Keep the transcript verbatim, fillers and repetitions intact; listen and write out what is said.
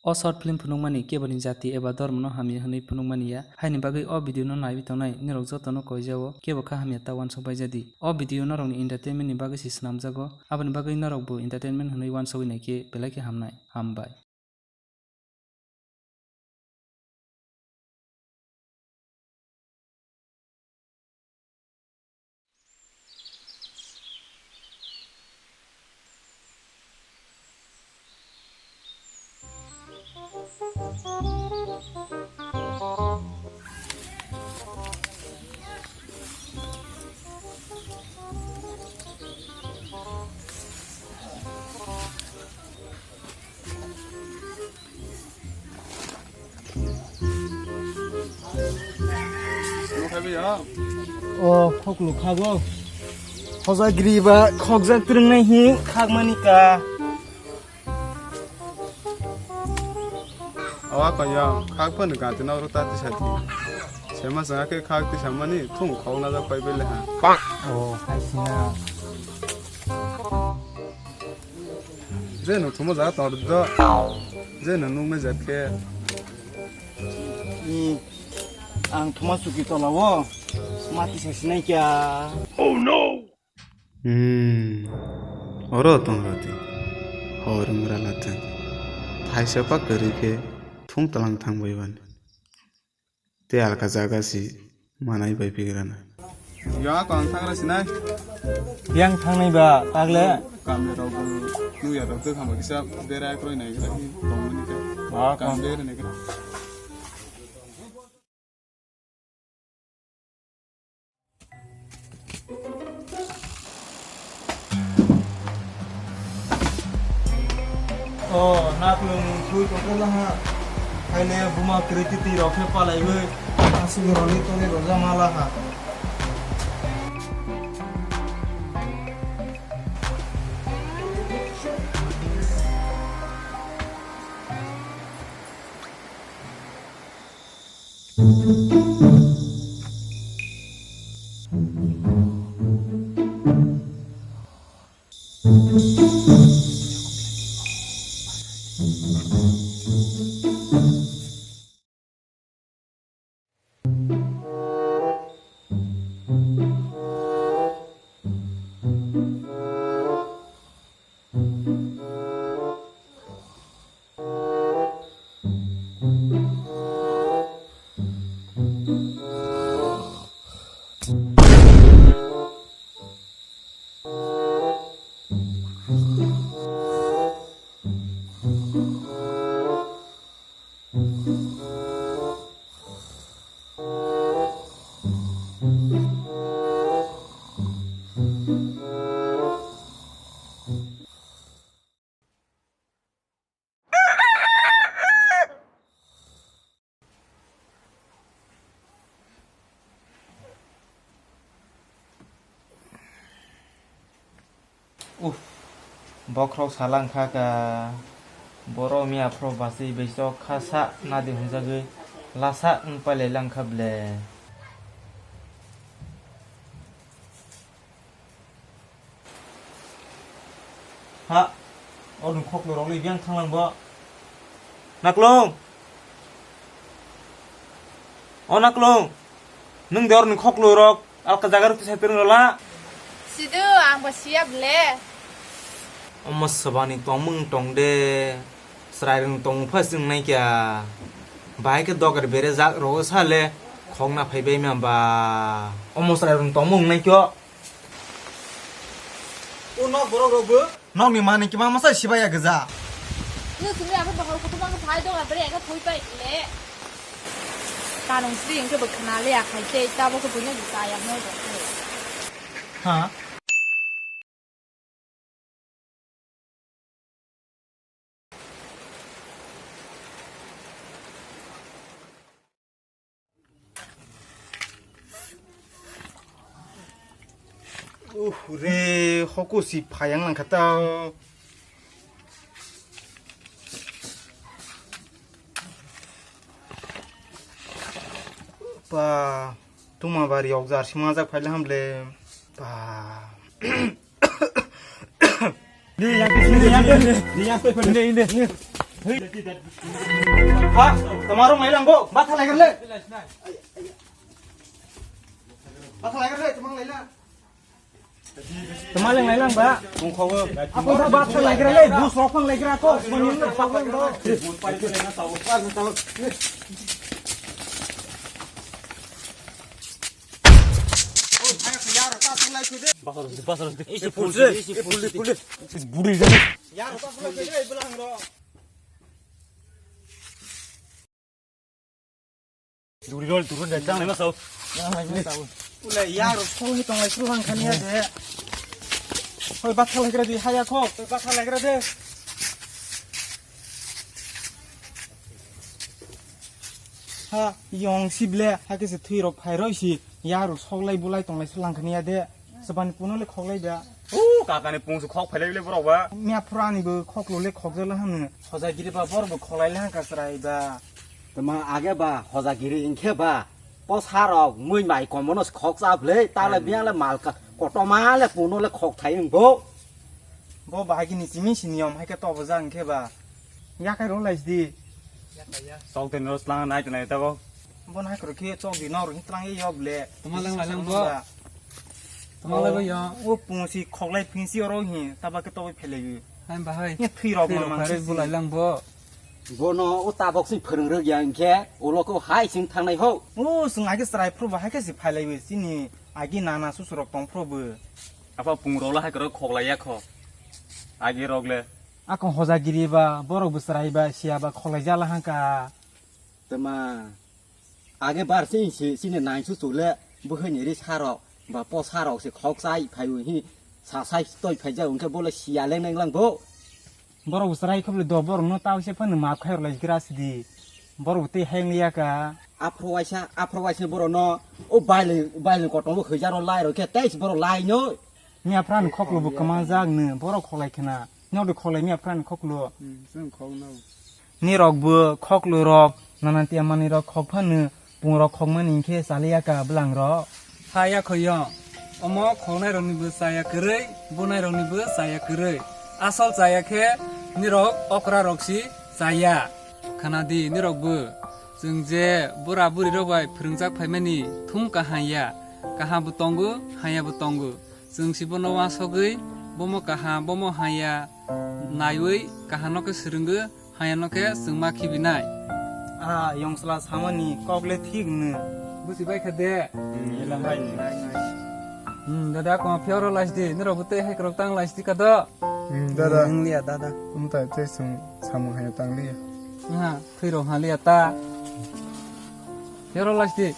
O short film phunukmani keboni jati eba dhormono hamya hwnwi phunukmani ya, haini bagwi o video no naiwi tongnai norok jotono koijao, kebo kha hamya ta uansuk baijadi. O video norokni entertainment ni bagwi se swnamjago, aboni bagwi norokbo entertainment hwnwi uansugwi naikhe belai khe hamnai. Hambai. O khoklo khago. Hojagri ba khokjak twrwngnai hi khakmani ka. Awa kaya khak phano ganti na oro ta tisa di. Sema sanga khe khak tisa mani thung khok na jak pai bele ha. O hai sina. Je no thumo ja tor do. Je no nung me jat khe. Ni ang thuma suki tola o. Mati sa sinai kya. Oh no. Hmm. Oro tong roti. Horing rala ten. Thaisa pa kwrwi khe thung talang thang bai ban. Tei alka jaga si manai bai pigrana. Ya ko ang thangra sinai. Yang thangnai ba tagle. Kamle rok nuya rok tei khama kisa berai kroi nai gra hi tong mani ka. Ba kam. Kam berai nai gra. O naklung thui kotor laha. Haile buma kwrwi titi rok khe palaiwi aswk roli toli roja ma laha. Uff, bokhorok sala wngkha ka, borok miya phoro bachwi bai chok kha sa nadi hwnjagwi lasa wng pailai langkha ble. Ha, o nwng khoklo rok le biyang thanglang bo. Naklong. O Naklong. Nwng de oro nwng khoklo rok alka jaga rok tisai twrwng rwla. Sido, ang bo siya ble. Omo swbani tongmung tong de. Chwrai rok tongmung pha sing nai kya. Bahai khe dogar bere jak rogo sa le khokna phai bai ma ba. Omo chwrai rok tongmung nai kyo. O nok borok rok bo? Nokni manwi kima masa sibaya gwja. Yo sini apa bahar kutu bang phai dong, apa ya ka thui pai le. Kanung sri engke bo khna le akhai te, ta bo ko punya bisa ya mo. Ha? Uh, re, hoku si phayang nang kata. Pa, tuma bari ok jar si majak phaile hamle. Pa. Inde, inde, inde. Ha, tomorrow mai lang go. Batha lagar le. Batha lagar le, tomang lai la. Tomang lai lang ba. Tongkhawo. Ako sa batha lagar le, bus rok phang lagar ako. Mani le problem do. Basar, basar, basar. Isi police, isi police. Buri jani. Duri rol, duri rol, jang lema sao. Ule, yaro, song ni tong lai, suru hang khani ya de. Hoi, batha lagra di, haya khok, hoi, batha lagra de. Ha, yong sible, ha kese thwi rok phai roi si, yaro, sok lai, bulai tong lai, suru hang khani ya de. Sabani puno le khok lai da. O, kakani pungsu khok phai lai le borok ba. Mia phura ni bo khok lo le khok jala hanu. Hojagiri ba bor bo khok lai le hang ka srai ba. Tama age ba, hojagiri inkhe ba, po sarok mui mai komono khok cha bwle, ta le biang le mal ka, kotoma le puno le khok thai wng bo. Bo bahai gini simi si niyom hai khe tobo ja inkhe ba. Yakai rw lai sidi. Sok den rw slang nai tonai ta bo. Bo nai kro khe chok di nor hin tlang ye yob le. Tama lang lai lang bo. Tama lai bo yo. O pung si khok lai phin si oro hin ta ba khe tobo phelai. Hai bahai. Ye thwi rok ma mang si. Bulai lang bo. Bono o tabok si phwrwng rwk ya hinkhe ulo khe hai sing thangnai ho. O swng age chwrai phuru bo hai khe si phailai bo chini agi nana susurok tong phuru bo. Apa pung rok la hai kwrwk khok lai ya kho. Agi rok le. Ako hojagiri ba borok bo chwrai ba siya ba khok lai jala hangka. Tama. Age bar se se sini nai su su le bo hini ri sarok ba po sarok se khok sai phai u hi sa sai toi phai ja ungke bo le sia leng leng lang bo. Borok bo chwrai khobole do borok no tao se phano map khai rw lai gra sidi. Borok bo tei heng liya ka. Aphro waisa, aphro waisa borok no o baileng, baileng kotor bo hoi ja rw lai rw khe tei borok lai no. Miya phrani khoklo bo kwma jak no borok khok lai khna. Nokdo khok lai miya phrani khoklo. Hmm, chwng khok no. Nirok bo khoklo rok, nana tiya manwi rok khok phano, pung rok khok mani hinkhe chaliya ka bwlang rok. Ha ya khoyong, omo khoknai rokni bo chaya kwrwi, bunai rokni bo chaya kwrwi. Asol chaya khe nirok okra rok si chaya. Khana di nirok bo, chwng je bura buri rok bai phwrwngjak phaimani thum kaham ya, kaham bo tongo, hamya bo tongo. Chwng si bono uansugwi, bomo kaham, bomo hamya naiwi, kaham no khe swrwngwi, hamya no khe chwng ma khibinai. A, yong chwla samani kok le thik hwno. Buji bai kha de. Hmm, elam bai ni. Hmm, dada, koma phiya oro lais di, nirok bo tei hai kwrwk tang lais di ka do. Hmm, dada. Hmm, wng liya, dada. Wng tai tei chwng samung hamya tang liya. Ha, thwi rok ha liya ta. Phiya oro lais di.